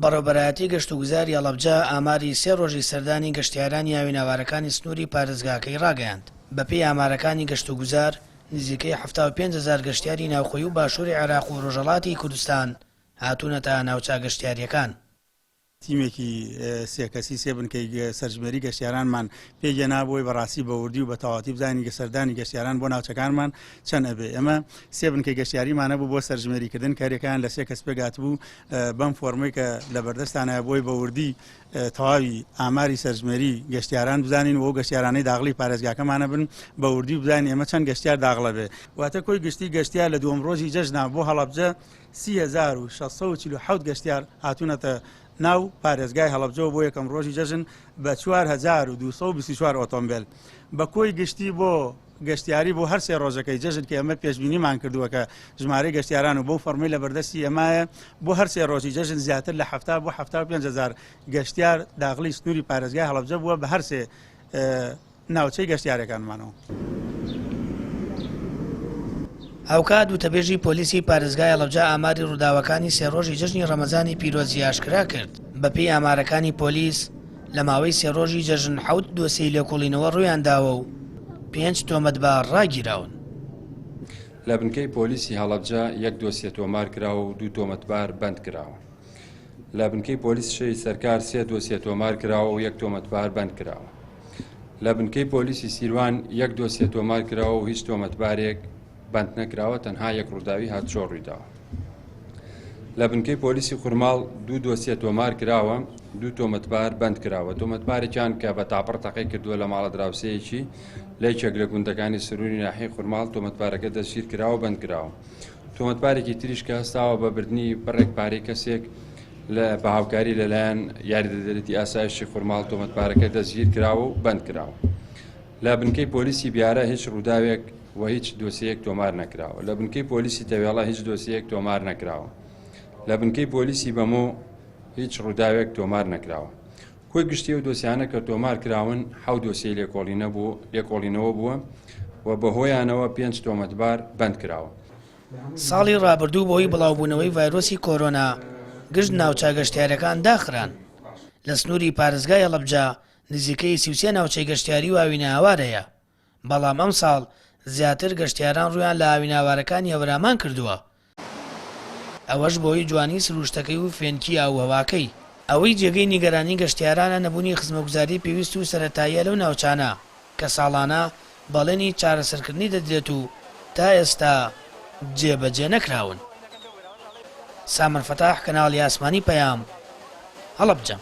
بەڕێوەبەرایەتی گەشتوگوزاری هەڵەبجە ئاماری سێ ڕۆژی سەردانی گەشتیارانی ئاوێناوارەکانی سنووری پارێزگاکەی ڕاگەیاند. بەپێی ئامارەکانی گەشتوگوزار، نزیکەی 75 هەزار گەشتیاری ناوخۆی و باشووری عێراق و ڕۆژهەڵاتی کوردستان هاتوونەتە ناوچە گەشتیارییەکان. تیمێکی سێ کەسی سێ بنکەی سەرژمێری گەشتیارانمان پێکهێنا بۆی بەڕاستی بە وردی و بە تەواوەتی بزانین سەردانی گەشتیاران بۆ ناوچەکانمان چەند ئەبێ. ئێمە سێ بنکەی گەشتیاریمان هەبوو بۆ سەرژمێریکردن کە هەریەکەیان لە سێ کەس پێکهاتبوو بەم فۆرمەی کە لە بەردەستانایە بۆی بە وردی تەواوی ئاماری سەرژمێری گەشتیاران بزانین و ئەو گەشتیارانەی داغڵی پارێزگاکەمانە بن بە وردی بزانین ئێمە چەند گەشتیار داغڵە بێ. واتە کۆی گشتی گەشتیار لە دووەم ڕۆژی جەژنا بۆ هەڵەبجە 3647 گەشتیار هاتوونەتە ناو پارێزگای هەڵەبجەوە بۆ یەکەم ڕۆژی جەژن بە 4224 ئۆتۆمبێل بە کۆی گشتی بۆ گەشتیاری بۆ هەر سێ ڕۆژەکەی جەژن کە ئێمە پێشبینیمان کردووە کە ژمارەی گەشتیاران و بەو فەرمەی لە بەردەستی ئێمایە بۆ هەر سێ ڕۆژی جەژن زیاتر لە 70 بۆ 75 هەزار گەشتیار داخلی سنووری پارێزگای هەڵەبجە بووە بە هەر سێ ناوچەی گەشتیارەکانمانەوە. هاوکات وتەبێژی پۆلیسی پارێزگای هەڵەبجە ئاماری ڕووداوەکانی سێ ڕۆژی جەژنی ڕەمەزانی پیرۆزی ئاشکرا کرد. بەپێی ئامارەکانی پۆلیس، لە ماوەی سێ ڕۆژی جەژن حەوت دۆسیەی لێکۆڵینەوە ڕوویانداوە و پێنج تۆمەتبار ڕاگیراون. لە بنکەی پۆلیسی هەڵەبجە یەک دۆسیە تۆمار کراوە و دوو تۆمەتبار بەند کراون. لە بنکەی پۆلیس شەی سەرکار سێ دۆسیە تۆمار کراوە و یەک تۆمەتبار بەند کراوە. لە بنکەی پۆلیسی سیروان یەک دۆسیە تۆمار کراوە و هیچ تۆمەتبارێک بەند نەکراوە، تەنها یەک ڕووداوی هاتوچۆ ڕوویداوە. لە بنکەی پۆلیسی خورماڵ دوو دۆسیە تۆمار کراوە، دوو تۆمەتبار بەند کراوە. تۆمەتبارێکیان کە بە تاپڕ تەقەی کردووە لە ماڵە دراوسێیەکی لە یەکێک لە گوندەکانی سروری ناحیەی خورماڵ، تۆمەتبارەکە دەستگیر کراوە و بەند کراوە. تۆمەتبارێکی تریش کە هەستاوە بە بردنی بڕێک پارەی کەسێک لە بە هاوکاری لەلایەن یاریدەدەرێتی ئاسایشی خورماڵ تۆمەتبارەکە دەستگیر کراوە و بەند کراوە. لە بنکەی پۆلیسی بیارە هیچ ڕووداوێک و هیچ دۆسیەیەک تۆمار نەکراوە. لە بنکەی پۆلیسی تەوێڵە هیچ دۆسیەیەک تۆمار نەکراوە. لە بنکەی پۆلیسی بەمۆ هیچ ڕووداوێک تۆمار نەکراوە. کۆی گشتی ئەو دۆسیانە کە تۆمار کراون حەوت دۆسیەی لێکۆڵینە بوو لێکۆڵینەوە بووە و بەهۆیانەوە پێنج تۆمەتبار بەند کراوە. ساڵی ڕابردوو بەهۆی بڵاوبوونەوەی ڤایرۆسی کۆرۆنا گشت ناوچە گەشتیاریەکان داخران. لە سنووری پارێزگای هەڵەبجە نزیکەی 33 ناوچەی گەشتیاری و ئاوینەهەوار هەیە، بەڵام ئەمساڵ زیاتر گەشتیاران ڕوویان لە ئاوینەهەوارەکانی هەورامان کردووە، ئەوەش بەهۆی جوانی سروشتەکەی و فێنکی ئاووهەواکەی. ئەوەی جێگەی نیگەرانی گەشتیارانە نەبوونی خزمەگوزاری پێویست و سەرەتاییە لەو ناوچانە کە ساڵانە بەڵێنی چارەسەرکردنی دەدرێت و تا ئێستا جێبەجێ نەکراون. سامەر فەتاح، کەناڵی ئاسمانی پەیام، هەڵەبجە.